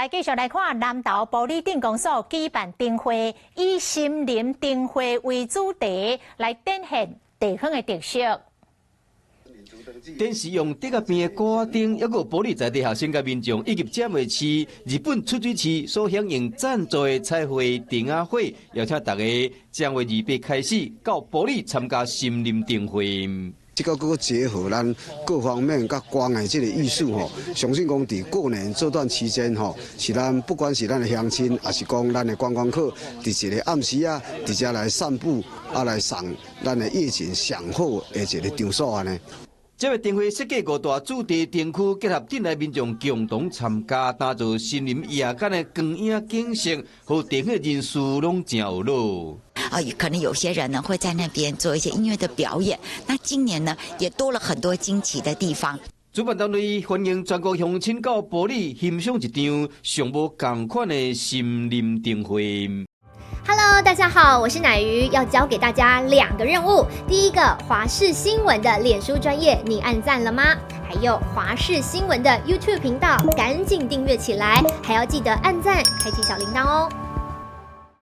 來繼續來看南投埔里鎮公所舉辦燈會，以森林燈會為主題，來展現地方的特色。展示用竹仔編的鼓仔燈，抑閣有埔里在地學生佮民眾以及嘉義市、日本出水市所響應贊助的彩繪燈仔會，邀請大家正月28開始到埔里參加森林燈會。這個閣結合咱各方面佮光的這個藝術吼，相信講佇過年這段期間吼，是咱不管是咱的鄉親，抑是講咱的觀光客，佇一個暗時啊，佇遮來散步啊，來賞咱的夜景上好的一個場所按呢。這個燈會設計五大主題燈區，結合鎮內民眾共同參加，打造森林夜間的光影景色，予地方人士攏誠有樂。啊，可能有些人呢會在那邊做一些音樂的表演。那今年呢，也多了很多驚奇的地方。主辦單位歡迎全國鄉親到埔里欣賞一場上無仝款的森林燈會。 Hello，大家好，我是乃瑜，要交給大家兩個任務。第一個，華視新聞的臉書專頁，你按讚了嗎？還有華視新聞的 YouTube 頻道，趕緊訂閱起來，還要記得按讚，開啟小鈴鐺哦。